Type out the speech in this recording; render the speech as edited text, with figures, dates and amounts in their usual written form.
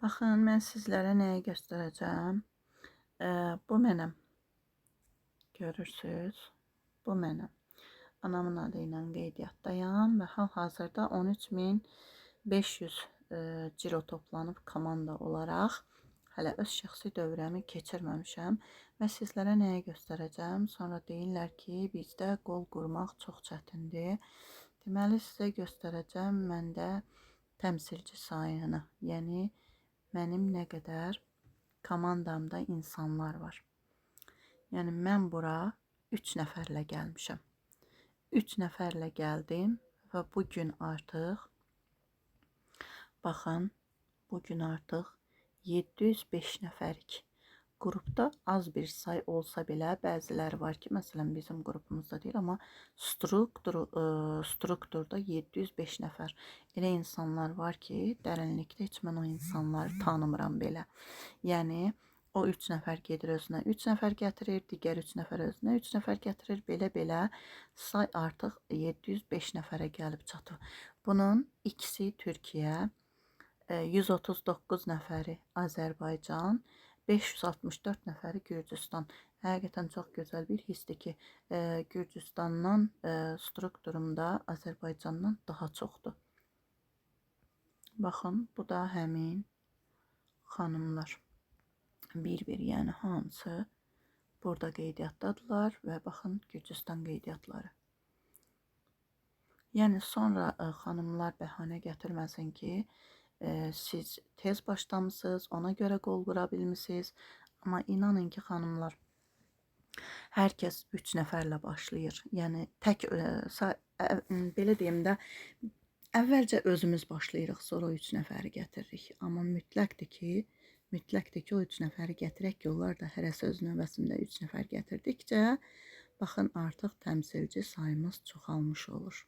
Baxın, mən sizlərə nəyi göstərəcəm. Bu mənəm. Görürsüz? Bu mənəm. Anamın adı ilə qeydiyyatdayam və hal-hazırda 13.500 ciro toplanıb komanda olaraq. Hələ öz şəxsi dövrəmi keçirməmişəm və sizlərə nəyi göstərəcəm? Sonra deyirlər ki, bizdə qol qurmaq çox çətindir. Deməli, sizə göstərəcəm məndə təmsilçi sayını, yəni mənim nə qədər komandamda insanlar var. Yəni mən bura 3 nəfərlə gəlmişəm. 3 nəfərlə gəldim və bu gün artıq baxın, bu gün artıq 705 nəfərik. Qrupda az bir say olsa belə bəziləri var ki, məsələn bizim qrupumuzda deyil, amma strukturda 705 nəfər. Elə insanlar var ki, dərinlikdə heç mən o insanları tanımıram belə. Yəni o 3 nəfər gedir özünə 3 nəfər gətirir, digər 3 nəfər özünə 3 nəfər gətirir. Belə-belə say artıq 705 nəfərə gəlib çatır. Bunun ikisi Türkiyə, 139 nəfəri Azərbaycan, 564 nəfəri Gürcüstan. Həqiqətən çox gözəl bir hissdir ki, Gürcüstandan strukturumda Azərbaycandan daha çoxdur. Baxın, bu da həmin xanımlar. Bir-bir, yəni hamısı burada qeydiyyatdadılar və baxın Gürcüstan qeydiyyatları. Yəni sonra xanımlar bəhanə gətirməsin ki, siz tez başlamısınız, ona görə qol qura bilmisiniz. Amma inanın ki, xanımlar, hər kəs 3 nəfərlə başlayır. Yəni tək belə deyim də, əvvəlcə özümüz başlayırıq, sonra o 3 nəfəri gətiririk. Amma mütləqdir ki, o 3 nəfəri gətirək ki, onlar da hərəsi öz növbəsində 3 nəfər gətirdikcə, baxın artıq təmsilçi sayımız çoxalmış olur.